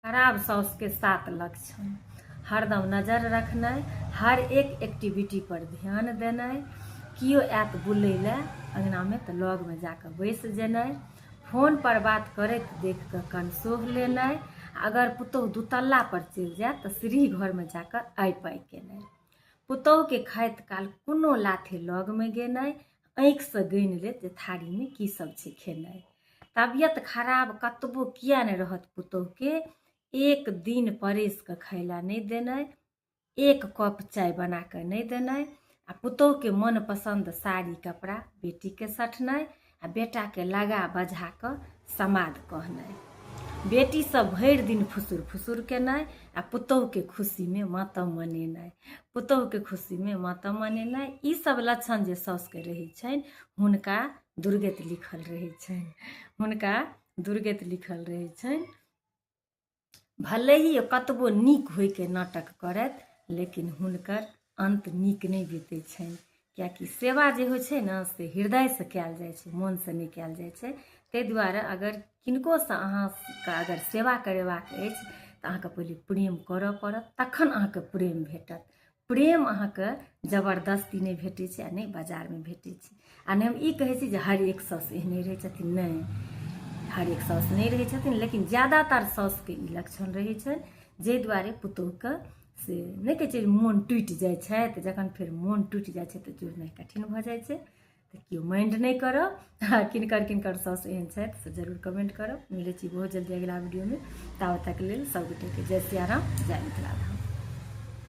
खराब साउसके 7 लक्षण। हरदम नजर रखनाइ, हर एक एक्टिविटी पर ध्यान देनाइ, केओ आयत बुलै लए अङ्गनामे तऽ लगमे जाकऽ बैस जेनाइ, फोन पर बात करैत देख कऽ कनसोह लेनाइ, अगर पुतोहु दुतल्ला पर चलि जायत तऽ सीढ़ी घरमे जाकऽ आइ पाइ केनाइ, पुतोहुके खाइत काल कोनो लाथे लगमे गेनाइ, आँखिसँ गनि लेत जे थारीमे की सब छै खेनाइ। तबियत खराब कतबो किया नहि रहत पुतोहुके, एक दिन परसि कऽ खाय लए नहि देनाइ, एक कप चाय बना कऽ नहि देनाइ, आ पुतोहुके मनपसन्द साड़ी कपड़ा बेटीके सठनाइ, आ बेटाके लगा बझा कऽ समाद कहनाइ, बेटी सब भरि दिन फुसुर फुसुर केनाइ, आ पुतोहुके खुशीमे मातम मनेनाइ, पुतोहुके खुशीमे मातम मनेनाइ। ई सब लक्षण जे साउसके रहै छनि हुनका दुर्गति लिखल रहै छनि, हुनका दुर्गति लिखल रहै छनि। भले ही ओ कतबो नीक होइके नाटक करथि लेकिन हुनकर अन्त नीक नहि बीतै छनि, किएकि सेवा जे होइ छै ने से हृदयसँ कयल जाइ छै, मोनसँ नहि कयल जाइ छै। ताहि दुआरे अगर किनकोसँ अहाँके अगर सेवा करेबाक अछि तऽ अहाँके पहिले प्रेम करऽ पड़त, तखन अहाँके प्रेम भेटत। प्रेम अहाँके जबरदस्ती नहि भेटै छै आ नहि बाजारमे भेटै छै। आ नहि हम ई कहै छी जे हर एक साउस एहने रहै छथिन, नहि, हर एक साउस नहि रहै छथिन, लेकिन ज्यादातर साउसके ई लक्षण रहै छनि, जाहि दुआरे पुतोहुके से नहि कहै छै मोन टूटि जाइ छै, तऽ जखन फेर मोन टूटि जाइ छै तऽ जुड़नाइ कठिन भऽ जाइ छै। तऽ केओ माइंड नहि करब, आ किनकर किनकर साउस एहन छथि से जरूर कमेंट करब। मिलै छी बहुत जल्दी अगिला वीडियोमे, ताबत तक लेल सभगोटेके जय सियाराम, जय मिथिला धाम।